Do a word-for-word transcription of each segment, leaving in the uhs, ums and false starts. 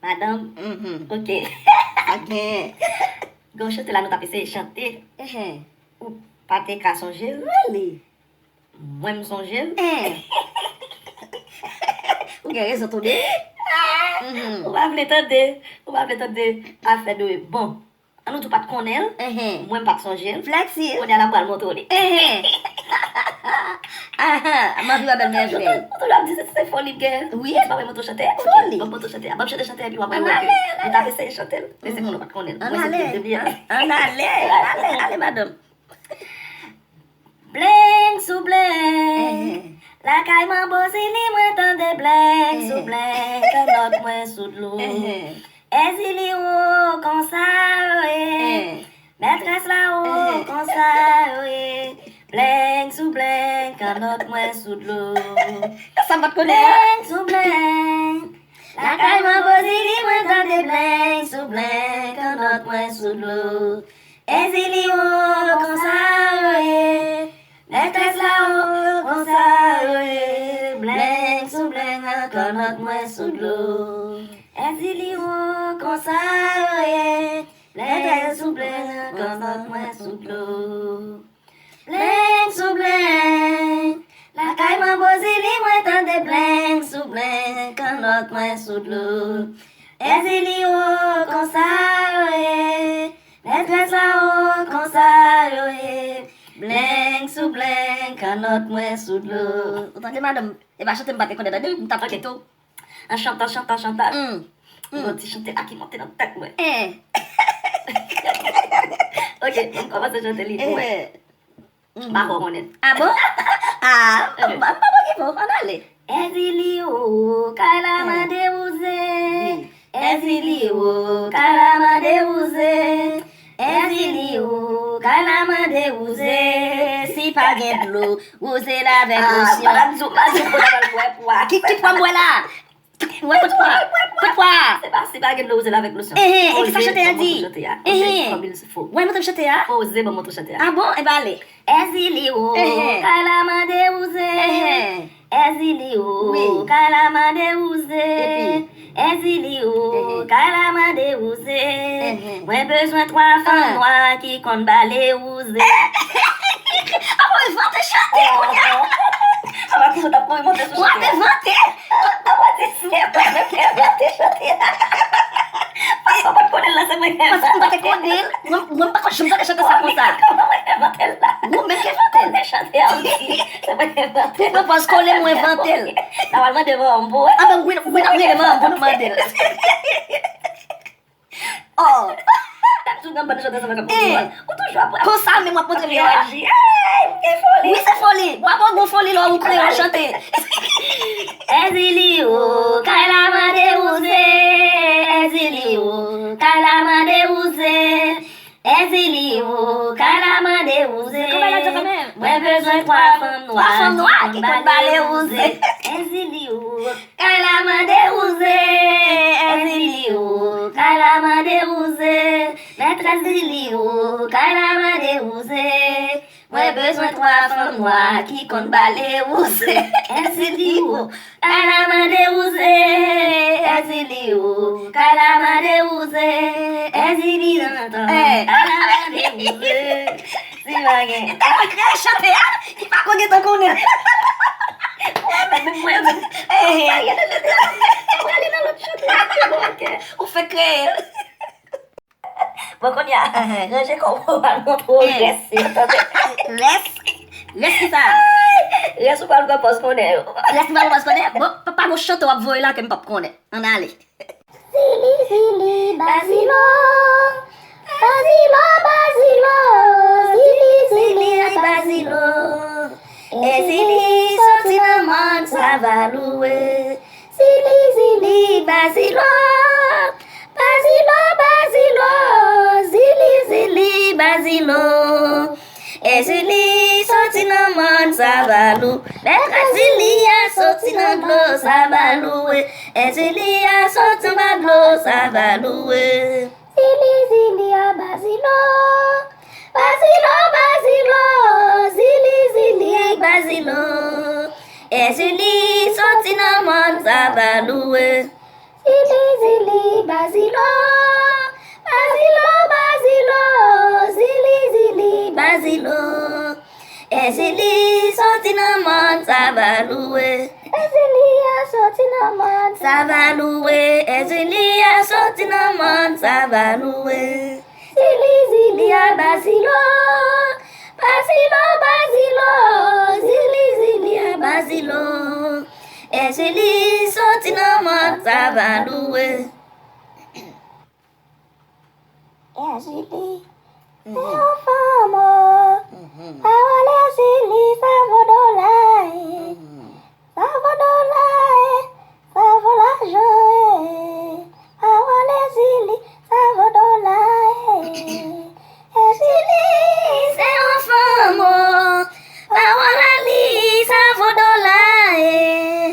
Madanm. Mhm. Ok. Sa gen. Gon chante la nou t ap eseye chante. Ehe. Ou pa te ka sonje l. Really? Mwen m sonje l. Eh. Ou gen rezon tou de. Mhm. Ou pa vle tande. Ou pa vle tande afè de bon. An nou tou pa t konnen l. Ehe. Mwen m pa t sonje l. Flexi. Kounye a l ap pral montre w li. Ehe. Aha, m anvi wè bèl mèvèy. Ou toujou ap di se, se foli m gen. Wi. Se pa mwen montre chante a? Foli. Ban m montre chante a. Ban m chante chante a epi w ap wè Ann ke ale, nou t ap eseye chante l. Men se foli w pa t konnen l. Ann Mwen se ale. te depi a. Ann ale. Ale, ale, madanm. Blenng sou blenng. Ehe. Lakay manbo Zili mwen tande blenng sou Ehe. blenng. Kannòt mwen sou dlo. Ehe. Ezili o konsa yo ye. Ehe. Mètrès la o Ehe. konsa yo ye. Blenng sou blenng, kannòt mwen sou dlo. Sa m pa t konnen a. Blenng sou blenng. Lakay manbo Zili mwen tande blenng sou blenng, kannòt mwen sou dlo. Ezili o konsa yo ye. Mètrès la o konsa yo ye. Blenng sou blenng, kannòt mwen sou dlo. Ezili o konsa yo ye. Blenng sou blenng, kannòt mwen sou dlo. Blenng sou blenng. Lakay manbo Zili mwen tande blenng sou blenng, kannòt mwen sou dlo. Ezili o konsa yo ye. Mètrès la o konsa yo ye. Blenng sou blenng, kannòt mwen sou dlo. Ou tande madanm? E pa chante m pa te konnen tande, m t ap kite w. An chantan, chantan, chantan. Mm. Yon ti chante la ki monte nan tèt mwen. Eh. Ok, m kòmanse chante li pou wè. Eh. M pa ko konnen. Ah bon? Ah, m pa m pa manke bon. Ann ale. Ezili o kay la mande wouze. Ezili o kay la mande wouze. Ezili o kay la mande wouze. Si pa gen dlo, wouze l avèk losyon. Madanm di w, madanm di w, pou w al bwè pwa. Ki ki pwa m bwè la? Wè kout pwa. Kout pwa. Se pa si pa gen dlo wouze l avèk losyon. Ehe, e ki sa chante a di? Ehe. Wè montre m chante a? Poze ban montre chante a. Ah bon? E ba ale. Ezili o kay la mande wouze. Ezili o kay la mande wouze. Ezili o kay la mande wouze. Mwen bezwen twa fanm nwa ki konn bale wouze. Ah bon, invante chante kounye a. Apa ki sot ap kouri monte sou chante. Wap invante. Apa di se mwen menm ki invante chante a. Papa pa konnen la se mwen ki Paske m pa te konnen l. Mwen mwen m pa konn janm tande chante sa konsa. Kòman mwen invante l la? Ou menm ki invante l. Mwen chante a osi. Se mwen ki invante l. Ou pran pòz kole mwen invante l. Nan pral mande manman m pou wè. Ah ben wi, wi n ap rele manman pou nou mande l. Oh. Tank sou nan bann chante sa mwen kap konprann. Ou toujou ap Konsa menm w ap montre m yo a. Reyaji. Ay, m gen foli. Wi se foli. W ap wè gon foli lè w kreyon chante. Ezili o kay la mande wouze. Ezili o kay la mande wouze. Ezili o kay la mande wouze. Mwen bezwen twa fanm nwa ki konn bale wouze. Ezili o kay la mande wouze. Ezili o kay la mande wouze. Mètrès Zili o kay la mande wouze. Mwen bezwen twa fanm nwa ki konn bale wouze. Ezili o kay la mande wouze. Ezili o kay la mande wouze. Ezili zantan kay la mande wouze. Si pa gen. Li ta ka kreye chante a, li pa konn gentan konnen. Mwen menm mwen menm. Mwen ale nan lòt chante a. Ok. Ou fèk kreye l. Bon, kounye a, ranje kò w pou w al montre w rès yo, tande. Rès? Rès ki sa? Rès ou pral pran pòz konnen yo. Rès m pral pòz konnen? Bon, pa pa gon chante w ap voye la ke m p ap konnen. Ann ale. Zili, zili, bazilo. Bazilo, bazilo. Zili, zili, bazilo. E zili soti nan mòn Savalouwe. Zili, zili, bazilo. Bazilo, bazilo. Zili, zili, bazilo. E zili soti nan mòn Savalou. Mètrès Zili a soti nan dlo Savalou. E zili a soti nan dlo Savalou. Zili, zili, a bazilo. Bazilo, bazilo. Zili, zili, bazilo. E zili soti nan mòn Savalou. Zili, Zili Bazilo, Bazilo, Bazilo, Zili, Zili, Bazilo. Èzili soti nan mòn Savalouwe. Èzili a soti nan mòn Savalouwe. Èzili a soti nan mòn Savalouwe. Zili, Zili a Bazilo. Bazilo, Bazilo. Zili, Zili a Bazilo. Èzili soti nan mòn Savalouwe. Èzili, se yon fanm o. Pawòl Èzili sa vo dola e. Sa vo dola e. Sa vo lajan e. Pawòl Èzili sa vo dola e. Èzili, se yon fanm o. Pawòl a li sa vo dola e.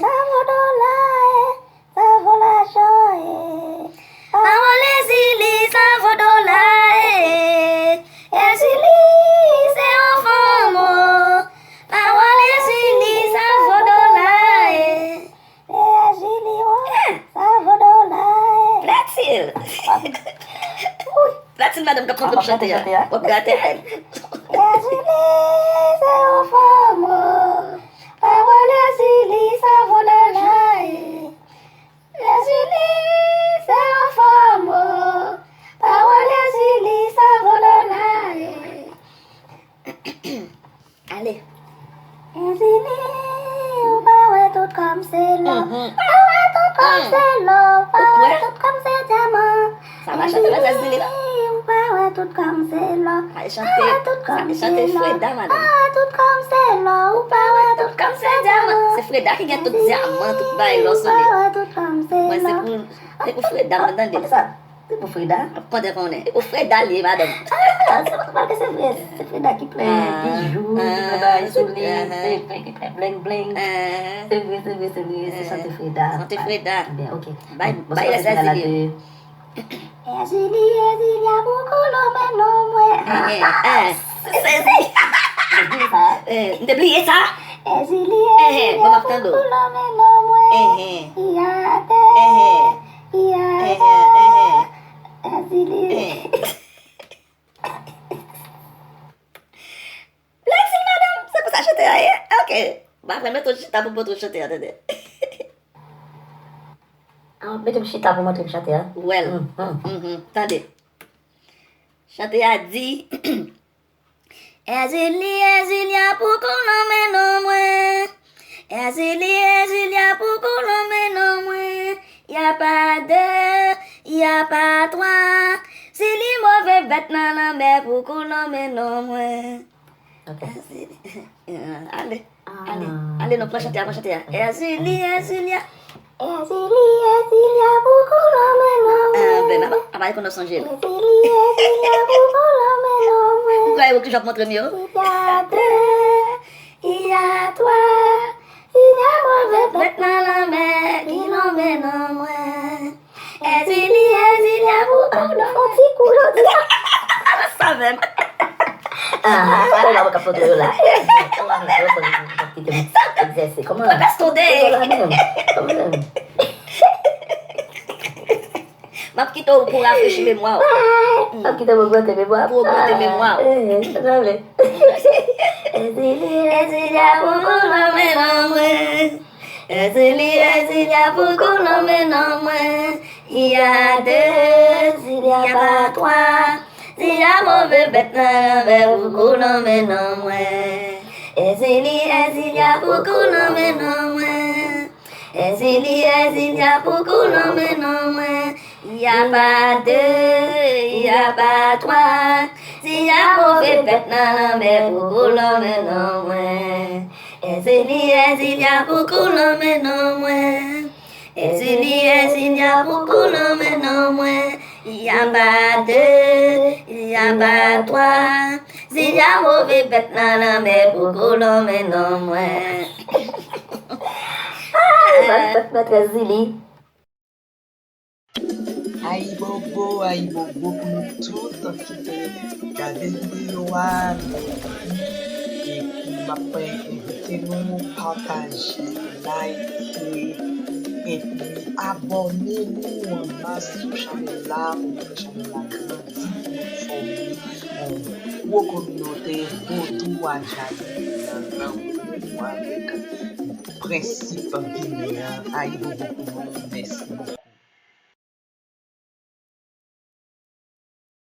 Sa vo dola e. Sa vo lajan e. Pawòl Èzili sa vo dola e. Èzili, se yon fanm o. Pawòl Èzili sa vo dola e. Èzili o, sa vo dola e. Platin. Platin, madanm k ap konn chante a. W ap gate. Èzili, se yon fanm o. Pawòl Èzili sa vo dola e. Èzili, se yon fanm o. Pawòl Èzili sa vo dola e. Ale. Èzili, ou pa wè tout kòm se lò. Ou pa wè tout kòm se lò. Ou pa wè tout kòm se dyaman. Sa va chante, mèt Èzili la. Ou pa wè tout kòm se lò. Ay, chante, chante Freda, madanm. Ou pa wè tout kòm se lò. Ou pa wè tout kòm se dyaman. Se Freda ki gen tout dyaman, tout bagay lò sou li. Ou pa wè tout kòm se lò. Mwen, se pou, se pou Freda mwen tande l. Se pou Freda? Pandan konnen. Se pou Freda li ye, madanm. Ah, se pa mal ke se vre. Se Freda ki plen bijou, ki plen bagay sou li, se vre ki plen bling bling. Se vre, se vre, se vre, se chante Freda. Chante Freda. Byen, ok. Bay, bay lè Èzili. Èzili, Èzili a pou kolonmen non mwen. Sezi. M te bliye sa. Èzili, Èzili a pou kolonmen non mwen. Yate. Yate. Èzili. Blèd, madanm, se konsa chante a ye? Ok. Ba, mete w chita pou montre w chante a, tande. Ah, mete m chita pou montre m chante a. Well. Tande. Chante a di, Èzili, Èzili a pou kolonmen non mwen. Èzili, Èzili a pou kolonmen non mwen. Y a pas deux, y a pas trois. Zili move bèt nan lanmè pou kolonmen non mwen. Ok. Ale, ale, ale, non, pran chante a, pran chante a. Èzili, Èzili a. Èzili, Èzili a pou kolonmen non mwen. Ah, ben, apa, apa, e konn w sonje l. Èzili, Èzili a pou kolonmen non mwen. Ou kwè ou ki jan ap montre m yo? Il y a deux, il y a trois. Il y a move bèt nan lanmè ki lonmen non mwen. Èzili, Èzili a pou kolonmen. Fon ti kou jodi a. Sa menm. Ah, pa la mwen k ap foto yo la. Kite m egzèse. Kòman? Kòman? M ap kite w pou rafrechi memwa w. M ap kite w ogmante memwa w. Pou ogmante memwa w. Èzili, Èzili a pou kolonmen non mwen. Èzili, Èzili a pou kolonmen non mwen. Y a deux, il y a pas trois. Zili a move bèt nan lanmè pou kolonmen non mwen. Èzili, Èzili a pou kolonmen non mwen. Èzili, Èzili a pou kolonmen non mwen. Y a pas deux, y a pas trois. Zili a move bèt nan lanmè pou kolonmen non mwen. Èzili, Èzili a pou kolonmen non mwen. Èzili, Èzili a pou kolonmen non mwen. Y a pas deux, y a pas trois. Zili a move bèt nan lanmè pou kolonmen non mwen. Ay, mèt, mèt, mètrès Zili. Ayibobo, ayibobo pou nou tout ki te gade videyo a. Epi m ap envite nou pataje, like, Epi abòne nou an mas sou chanèl la pou nou fè chanèl la grandi, pou nou fòme yon gwo kominote vodou a Jayou nan lang nou avèk prensip ginen an. Ayibobo pou nou, mèsi bokou.